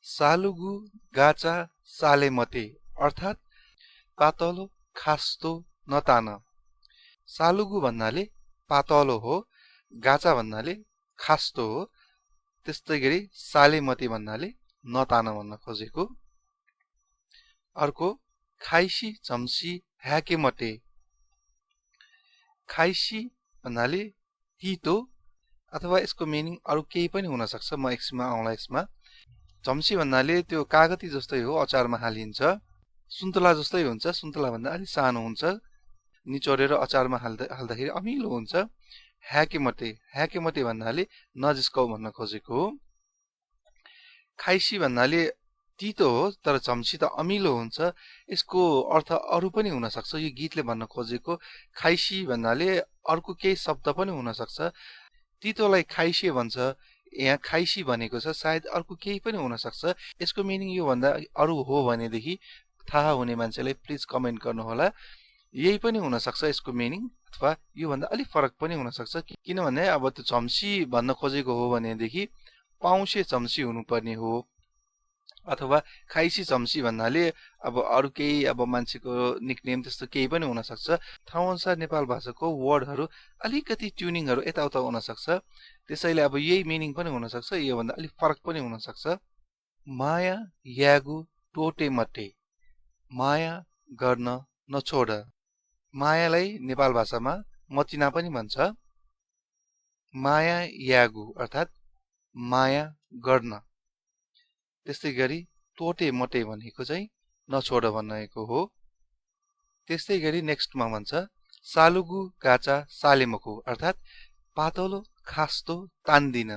सालुगु गाचा सालेमते अर्थात पातलो खास्तो नतान। सालुगु भन्नाले पातलो हो, गाचा भन्नाले खास्तो हो, त्यस्तै गरी सालेमते भन्नाले नतान भन्न खोजेको। अर्को खाइसी झम्सी ह्याकेमटे। खाइसी भन्नाले तितो अथवा यसको मिनिङ अरु केही पनि हुन सक्छ। म एकछिनमा आउँला यसमा। झम्सी भन्नाले त्यो कागती जस्तै हो, अचारमा हालिन्छ। सुन्तला जस्तै हुन्छ, सुन्तला भन्दा अलि सानो हुन्छ, निचोरेर अचारमा हाल्दाखेरि अमिलो हुन्छ। ह्याकेमटे भन्नाले नजिस्काउ भन्न खोजेको हो। खाइसी भन्नाले तितो हो, तर झम्सी त अमिलो हुन्छ। यसको अर्थ अरु पनि हुन सक्छ। यो गीतले भन्न खोजेको खाइसी भन्नाले अर्को केही शब्द पनि हुन सक्छ। तितोलाई खाइसी भन्छ, यहाँ खाइसी भनेको छ, सायद अर्को केही पनि हुन सक्छ। यसको मिनिङ यो भन्दा अरु हो भनेदेखि थाहा हुने मान्छेले प्लिज कमेन्ट गर्नु होला। यही पनि हुन सक्छ यसको मिनिङ, अथवा यो भन्दा अलि फरक पनि हुन सक्छ। किनभने अब त्यो झम्सी भन्न खोजेको हो भनेदेखि पाउँसे झम्सी हुनुपर्ने हो, अथवा खाइसी झम्सी भन्नाले अब अरु केही अब मान्छेको निकनेम त्यस्तो केही पनि हुन सक्छ। ठाउँ अनुसार नेपाल भाषाको वर्डहरु अलिकति ट्युनिङहरु यताउता हुन सक्छ, त्यसैले अब यही मिनिङ पनि हुन सक्छ, यो भन्दा अलि फरक पनि हुन सक्छ। माया यागु टोटे मटे। माया गर्न नछोड। मायालाई नेपाल भाषामा मचिना पनि भन्छ। माया यागु अर्थात माया गर्न। त्यस्तै गरी टोटे मटे भनेको चाहिँ नछोड भनेको हो। त्यस्तै गरी नेक्स्टमा भन्छ सालुगु गाचा सालेमखु अर्थात पातलो खास्तो तान्दिन।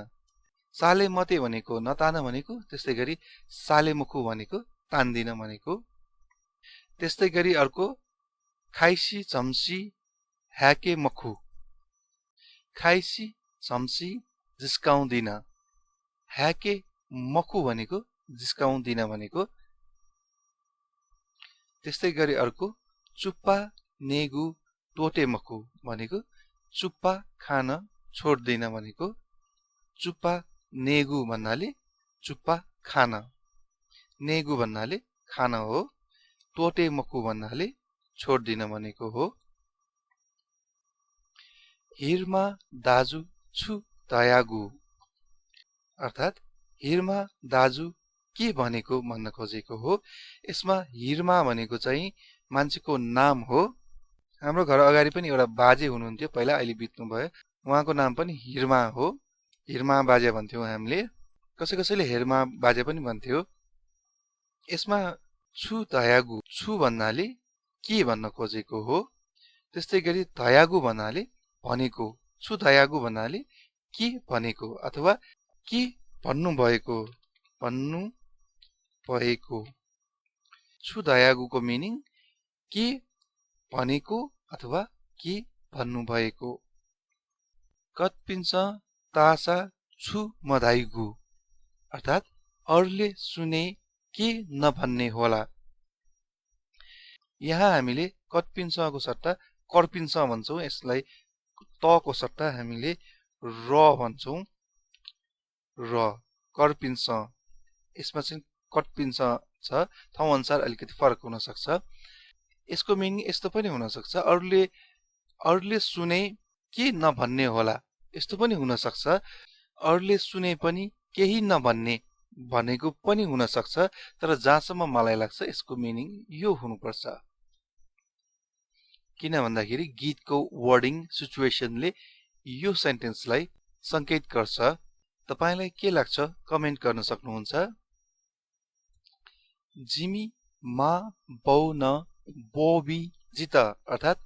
सालेमते भनेको नतान भनेको, त्यस्तै गरी सालेमखु भनेको तान्दिन भनेको। त्यस्तै गरी अर्को खाइसी झम्सी ह्याकेमखु। खाइसी झम्सी जिस्काउँदिन। ह्याकेमखु भनेको जिस्काउँदिन भनेको। त्यस्तै गरी अर्को चुप्पा नेगु टोटेमखु भनेको चुप्पा खान छोड्दिन भनेको। चुप्पा नेगु भन्नाले चुप्पा खान, नेगु भन्नाले खान हो, टोटेमखु भन्नाले छोड्दिन भनेको हो। हिरमा दाजु छु दयागु अर्थात हिरमा दाजु के भनेको भन्न खोजेको हो। यसमा हिरमा भनेको चाहिँ मान्छेको नाम हो। हाम्रो घर अगाडि पनि एउटा बाजे हुनुहुन्थ्यो पहिला, अहिले बित्नु भयो। उहाँको नाम पनि हिरमा हो। हिरमा बाजे भन्थ्यौं हामीले। कसैले हेरमा बाजे पनि भन्थ्यो। यसमा छु दयागु, छु भन्नाले के भन्न खोजेको हो। त्यस्तै गरी दयागु भन्नाले भनेको, छु दयागु भन्नाले के भनेको अथवा के भन्नु भएको। छु दयागुको मिनिङ के भनेको अथवा के भन्नु भएको। कत्पिन्छ तासा छु मधाइगु अर्थात अरूले सुने के नभन्ने होला। यहाँ हामीले कत्पिन्छको सट्टा कर्पिन्छ भन्छौं। यसलाई तको सट्टा हामीले र भन्छौं। र कर्पिन्छ, यसमा चाहिँ कट्पिन्छ छ। ठाउँ अनुसार अलिकति फरक हुन सक्छ। यसको मिनिङ यस्तो पनि हुन सक्छ, अरूले सुने के नभन्ने होला, यस्तो पनि हुन सक्छ। अरूले सुने पनि केही नभन्ने भनेको पनि हुन सक्छ। तर जहाँसम्म मलाई लाग्छ यसको मिनिङ यो हुनुपर्छ। किन भन्दाखेरि गीतको वर्डिङ सिचुएसनले यो सेन्टेन्सलाई संकेत गर्छ। तपाईलाई के लाग्छ कमेन्ट गर्न सक्नुहुन्छ। जिमी मा बाउ न बोबी जित अर्थात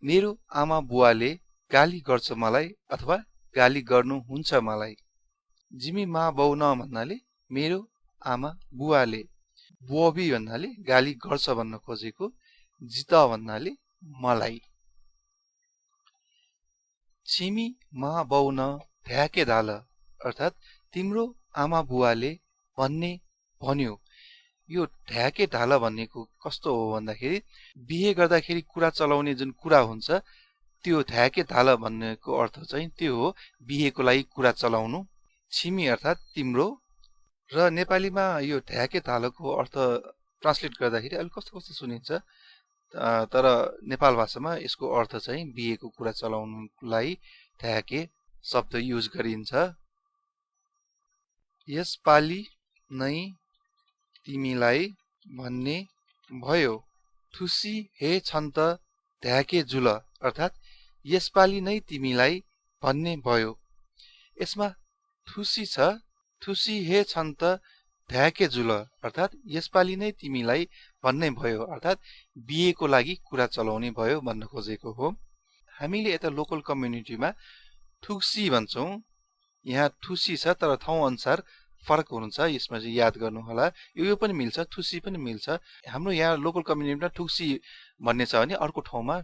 मेरो आमा बुवाले गाली गर्छ मलाई अथवा गाली गर्नुहुन्छ मलाई। जिमी मा बाउ न भन्नाले मेरो आमा बुवाले, बोबी भन्नाले गाली गर्छ भन्न खोजेको, जित भन्नाले मलाई। छिमी मा बाउ न ढ्याके धाल अर्थात तिम्रो आमा बुवाले भन्यो। यो ढ्याके ढाल भन्नेको कस्तो हो भन्दाखेरि बिहे गर्दाखेरि कुरा चलाउने जुन कुरा हुन्छ त्यो ढ्याके ढाल भन्नेको अर्थ चाहिँ त्यो हो बिहेको लागि कुरा चलाउनु। छिमी अर्थात तिम्रो, र नेपालीमा यो ढ्याके तालको अर्थ ट्रान्सलेट गर्दाखेरि अलि कस्तो कस्तो सुनिन्छ, तर नेपाल भाषामा यसको अर्थ चाहिँ बिहेको कुरा चलाउनुलाई ढ्याके शब्द युज गरिन्छ। यसपालि नै तिमीलाई भन्ने भयो, ठुसी हे छन् त ढ्याके जुल, अर्थात् यसपालि नै तिमीलाई भन्ने भयो। यसमा ठुसी छ, ठुसी हे छन् त ढ्याके जुल, अर्थात् यसपालि नै तिमीलाई भन्ने भयो, अर्थात् बिहेको लागि कुरा चलाउने भयो भन्न खोजेको हो। हामीले यता लोकल कम्युनिटीमा ठुसी भन्छौँ, यहाँ ठुसी छ तर ठाउँ अनुसार फरक हुन्छ, यसमा चाहिँ याद गर्नु होला। यो पनि मिल्छ, ठुसी पनि मिल्छ। हाम्रो यहाँ लोकल कम्युनिटीमा ठुसी भन्ने छ भने अर्को ठाउँमा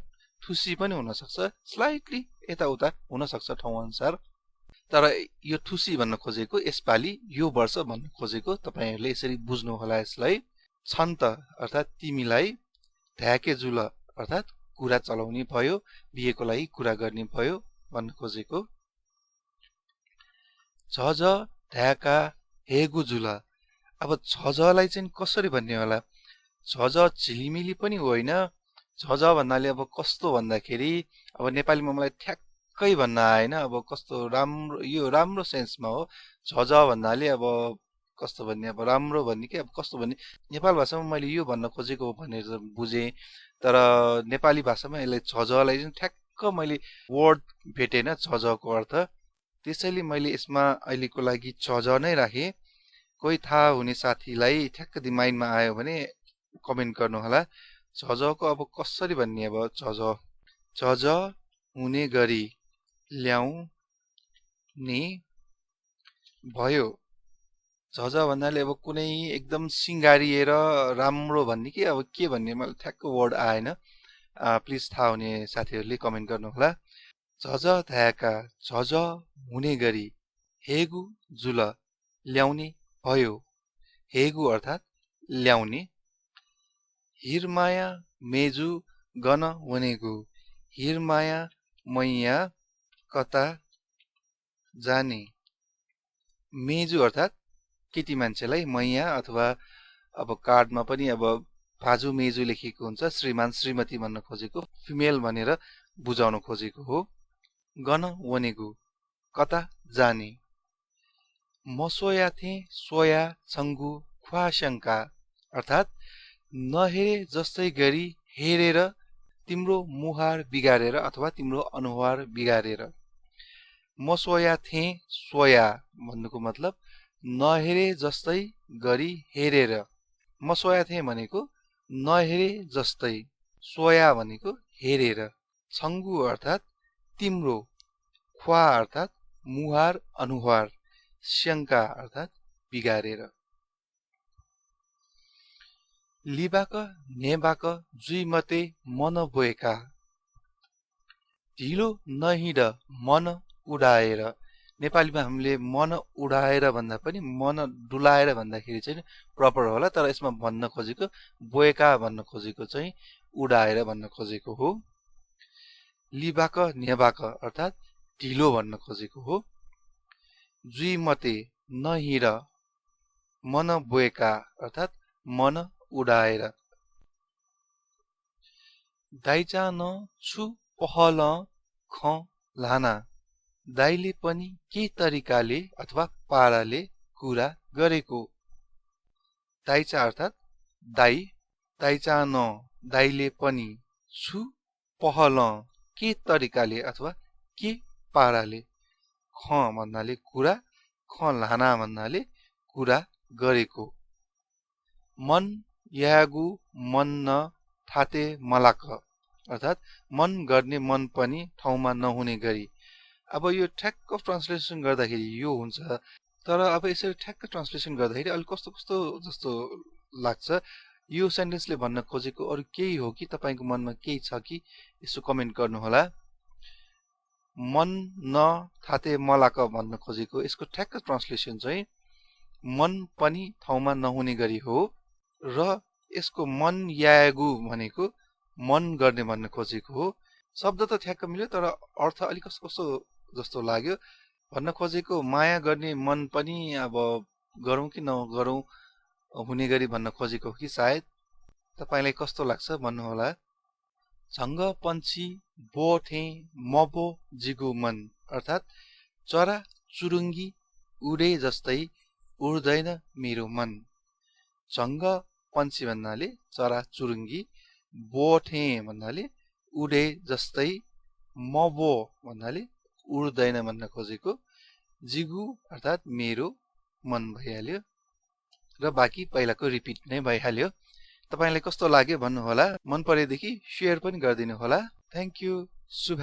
ठुसी पनि हुन सक्छ, स्लाइटली यताउता हुन सक्छ ठाउँ अनुसार। तर यो ठुसी भन्न खोजेको यसपालि यो वर्ष भन्न खोजेको, तपाईहरुले यसरी बुझ्नु होला यसलाई। छन् त अर्थात् तिमीलाई, ढ्याके जुल अर्थात् कुरा चलाउने भयो, बिहेको लागि कुरा गर्ने भयो भन्न खोजेको। झझ ढ्याका हेगु जुल, अब झझलाई चाहिँ कसरी भन्ने होला? झझ झिलिमिली पनि होइन। झझ भन्नाले अब कस्तो भन्दाखेरि, अब नेपालीमा मलाई ठ्याक्कै भन्न आएन, अब कस्तो राम्रो, यो राम्रो सेन्समा हो। झझ भन्नाले अब कस्तो भन्ने, अब राम्रो भन्ने कि अब कस्तो भन्ने, नेपाल भाषामा मैले यो भन्न खोजेको हो भनेर बुझेँ, तर नेपाली भाषामा यसलाई झझलाई चाहिँ ठ्याक्क मैले वर्ड भेटेन झझको अर्थ, त्यसैले मैले यसमा अहिलेको लागि झझ नै राखेँ। कोही थाहा हुने साथीलाई ठ्याक्क दिमागमा आयो भने कमेन्ट गर्नु होला। झझको अब कसरी भन्ने, अब झझ हुने गरी ल्याउने भयो। झझ भन्नाले अब कुनै एकदम सिँगारिएर राम्रो भन्ने कि अब के भन्ने, मलाई ठ्याक्क वर्ड आएन। प्लिज थाहा हुने साथीहरूले कमेन्ट गर्नु होला। झझ ढ्याका, झझ हुने गरी, हेगु जुल ल्याउने भयो। हेगु अर्थात् ल्याउने। हिरमाया मेजु गन वनेगु, हिरमाया मैया कता जाने। मेजु अर्थात् केटी मान्छेलाई, मैया अथवा अब कार्डमा पनि अब भाजु मेजु लेखिएको हुन्छ, श्रीमान श्रीमती भन्न खोजेको, फिमेल भनेर बुझाउन खोजेको हो। गन वनेगु कता जाने। मसोया थे सोया छङ्गु ख्वाशङ्का, अर्थात् नहेरे जस्तै गरी हेरेर तिम्रो मुहार बिगारेर अथवा तिम्रो अनुहार बिगारेर। मसोया थे सोया भन्नुको मतलब नहेरे जस्तै गरी हेरेर। मसोया थे भनेको नहेरे जस्तै, सोया भनेको हेरेर। छङ्गु अर्थात् तिम्रो, ख्वा अर्थात् मुहार अनुहार, शङ्का अर्थात् बिगारेर। लिबाक नेबाक जुइमते मन बोएका, ढिलो नहिँड मन उडाएर। नेपालीमा हामीले मन उडाएर भन्दा पनि मन डुलाएर भन्दाखेरि चाहिँ प्रपर होला, तर यसमा भन्न खोजेको बोएका भन्न खोजेको चाहिँ उडाएर भन्न खोजेको हो। लिबाक नेबाक अर्थात् ढिलो भन्न खोजेको हो। जुइमते नहिँड, मन बोएका अर्थात् मन उडाएर। दाइजा न छु पहल ख लाना, दाइले पनि के तरिकाले अथवा पाराले कुरा गरेको। दाइचा अर्थात् दाइ, दाइचा न दाइले पनि, छु पहल के तरिकाले अथवा के पाराले, ख भन्नाले कुरा, ख लाना भन्नाले कुरा गरेको। मन यागु मन न थाते मलाक, अर्थात् मन गर्ने मन पनि ठाउँमा नहुने गरी। अब यो ठ्याक्क ट्रान्सलेसन गर्दाखेरि यो हुन्छ, तर अब यसरी ठ्याक्क ट्रान्सलेसन गर्दाखेरि अलिक कस्तो कस्तो जस्तो लाग्छ। यो सेन्टेन्सले भन्न खोजेको अरू केही हो कि तपाईँको मनमा केही छ कि, यसो कमेन्ट गर्नु होला। मन न थाते मलाक भन्न खोजेको यसको ठ्याक्क ट्रान्सलेसन चाहिँ मन पनि ठाउँमा नहुने गरी हो, र यसको मन यागु भनेको मन गर्ने भन्न खोजेको हो। शब्द त ठ्याक्क मिल्यो, तर अर्थ अलिक कस्तो कस्तो जस्तो लाग्यो। भन्न खोजेको माया गर्ने मन पनि अब गरौँ कि नगरौँ हुने गरी भन्न खोजेको हो कि सायद तपाईलाई कस्तो लाग्छ भन्नुहोला। झङ्ग पन्छी बोठे मबो जिगु मन अर्थात् चरा चुरुङ्गी उडे जस्तै उड्दैन मेरो मन। झङ्ग पन्छी भन्नाले चरा चुरुङ्गी, बोठे भन्नाले उडे जस्तै, मबो भन्नाले उड्दैन भन्न खोजेको, जिगु अर्थात् मेरो मन भइहाल्यो र बाँकी पहिलाको रिपिट नै भइहाल्यो। तपाईलाई कस्तो लाग्यो भन्नुहोला। मन परेदेखि शेयर पनि गरिदिनु होला। Thank you. शुभ